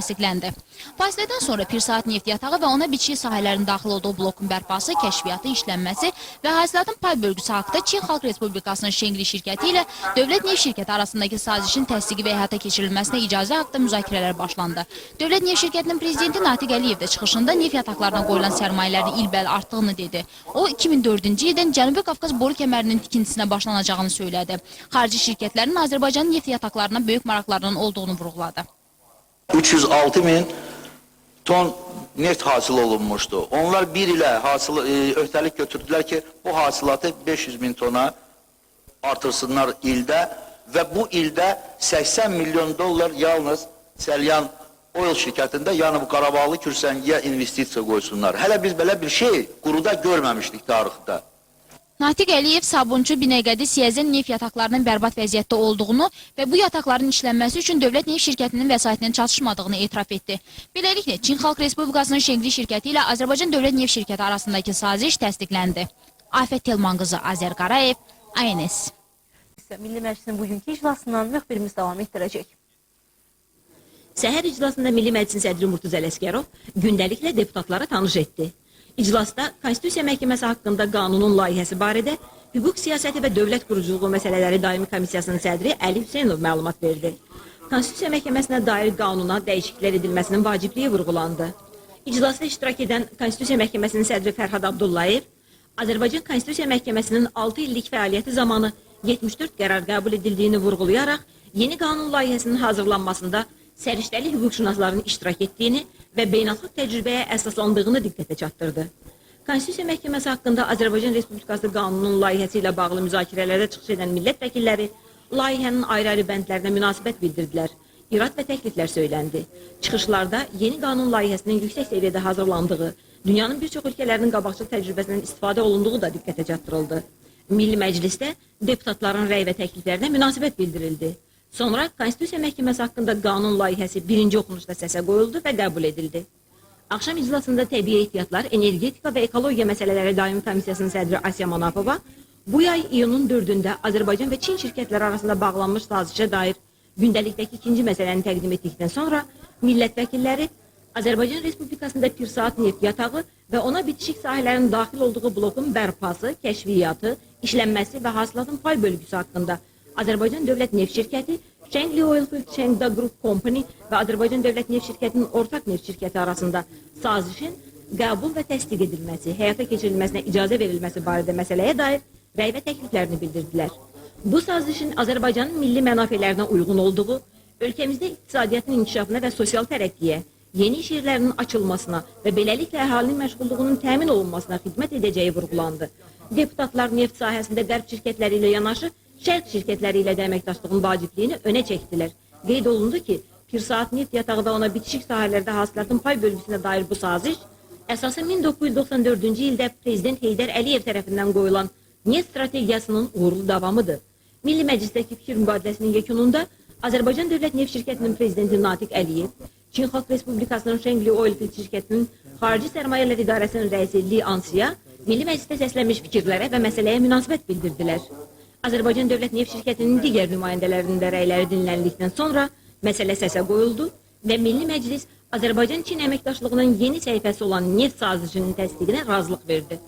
təsdiqləndi. Fasilədən sonra Pirsaat neft yatağı və ona bitişik sahələrin daxil olduğu blokun bərpası, kəşfiyyatı, işlənməsi və hasilatın pay bölgüsü haqqında Çin Xalq Respublikasının Şengli şirkəti ilə Dövlət Neft Şirkəti arasındakı sazişin təsdiqi və həyata keçirilməsinə icazə haqqında müzakirələr başlandı. Dövlət Neft Şirkətinin prezidenti Natiq Əliyev də çıxışında neft yataqlarına qoyulan sərmayələrin ilbəil artdığını dedi. O 2004-cü ildən Cənubi Qafqaz boru kəmərinin tikintisinə başlanacağını söylədi. Xarici şirkətlərin Azərbaycanın neft yataqlarına böyük maraqlarının olduğunu vurğuladı. 306 min ton neft hasıl olunmuştu. Onlar bir ilə hasıl, öhdəlik götürdülər ki, bu hasılatı 500 min tona artırsınlar ildə və bu ildə 80 milyon dollar yalnız Səlyan Oil şirkətində, yəni bu Qarabağlı Kürsəngiyə investisiya qoysunlar. Hələ biz belə bir şey quruda görməmişdik tarixdə. Natiq Əliyev Sabunçu, Binəqədi, Siyəzən neft yataqlarının bərbad vəziyyətdə olduğunu və bu yataqların işlənməsi üçün Dövlət Neft Şirkətinin vəsaitinin çatışmadığını etiraf etdi. Beləliklə, Çin Xalq Respublikasının Şengli şirkəti ilə Azərbaycan Dövlət Neft Şirkəti arasındakı saziş təsdiqləndi. Afət Telman qızı, Azər Qarayev, ANS. Isə Milli Məclisin bugünkü iclasından müxbirimiz davam etdirəcək. Səhər iclasında Milli Məclisin sədri Murtuz Ələsgərov gündəliklə deputatları tanış etdi. İclasda Konstitusiya Məhkəməsi haqqında qanunun layihəsi barədə Hüquq Siyasəti və Dövlət Quruculuğu Məsələləri Daimi Komissiyasının sədri Əli Hüseynov məlumat verdi. Konstitusiya Məhkəməsinə dair qanuna dəyişikliklər edilməsinin vacibliyi vurğulandı. İclasda iştirak edən Konstitusiya Məhkəməsinin sədri Fərhad Abdullayev Azərbaycan Konstitusiya Məhkəməsinin 6 illik fəaliyyəti zamanı 74 qərar qəbul edildiyini vurğulayaraq yeni qanun layihəsinin hazırlanmasında səriştəli hüquqşünasların iştirak etdiyini və beynəlxalq təcrübəyə əsaslandığını diqqətə çatdırdı. Konstitusiya Məhkəməsi haqqında Azərbaycan Respublikası qanununun layihəsi ilə bağlı müzakirələrdə çıxış edən millət vəkilləri layihənin ayrı-ayrı bəndlərinə münasibət bildirdilər. İrad və təkliflər söyləndi. Çıxışlarda yeni qanun layihəsinin yüksək səviyyədə hazırlandığı, dünyanın bir çox ölkələrinin qabaqcıl təcrübəsindən istifadə olunduğu da diqqətə çatdırıldı. Milli Məclisdə deputatların rəy və təkliflərinə münasibət bildirildi. Sonra Konstitusiya Məhkəməsi haqqında qanun layihəsi birinci oxunuşda səsə qoyuldu və qəbul edildi. Axşam iclasında təbii ehtiyatlar, energetika və ekologiya məsələləri daimi komissiyasının sədri Asiya Manapova bu yay iyunun 4-ündə Azərbaycan və Çin şirkətləri arasında bağlanmış sazişə dair gündəlikdəki ikinci məsələni təqdim etdikdən sonra millət vəkilləri Azərbaycan Respublikasında Pirsaat neft yatağı və ona bitişik sahələrin daxil olduğu blokun bərpası, kəşfiyyatı, işlənməsi və hasilatın pay bölgüsü haqqında Azərbaycan Dövlət Neft Şirkəti, Şengli Oilfield Chengda Group Company və Azərbaycan Dövlət Neft Şirkətinin ortaq neft şirkəti arasında sazişin qəbul və təsdiq edilməsi, həyata keçirilməsinə icazə verilməsi barədə məsələyə dair rəy və təkliflərini bildirdilər. Bu sazişin Azərbaycanın milli mənafelərinə uyğun olduğu, ölkəmizdə iqtisadiyyatın inkişafına və sosial tərəqqiyə, yeni iş yerlərinin açılmasına və beləliklə əhalinin məşğulluğunun təmin olunmasına xidmət edəcəyi vurğulandı. Deputatlar neft sahəsində qərb şirkətləri ilə yanaşı şərq şirkətləri ilə də əməkdaşlığın vacibliyini önə çəkdilər. Qeyd olundu ki, Pirsaat neft yatağı və ona bitişik sahələrdə hasilatın pay bölgüsünə dair bu saziş əsasən 1994-cü ildə Prezident Heydər Əliyev tərəfindən qoyulan neft strategiyasının uğurlu davamıdır. Milli Məclisdəki fikir mübadiləsinin yekununda Azərbaycan Dövlət Neft Şirkətinin prezidenti Natiq Əliyev, Çin Xalq Respublikasının Şengli Oilfield şirkətinin Xarici Sərmayələr İdarəsinin rəisi Li Ansiya Milli Məclisdə səslənmiş fikirlərə və məsələyə münasibət bildirdilər. Azərbaycan Dövlət Neft Şirkətinin digər nümayəndələrinin də rəyləri dinləndikdən sonra məsələ səsə qoyuldu və Milli Məclis Azərbaycan-Çin əməkdaşlığının yeni səhifəsi olan neft sazişinin təsdiqinə razılıq verdi.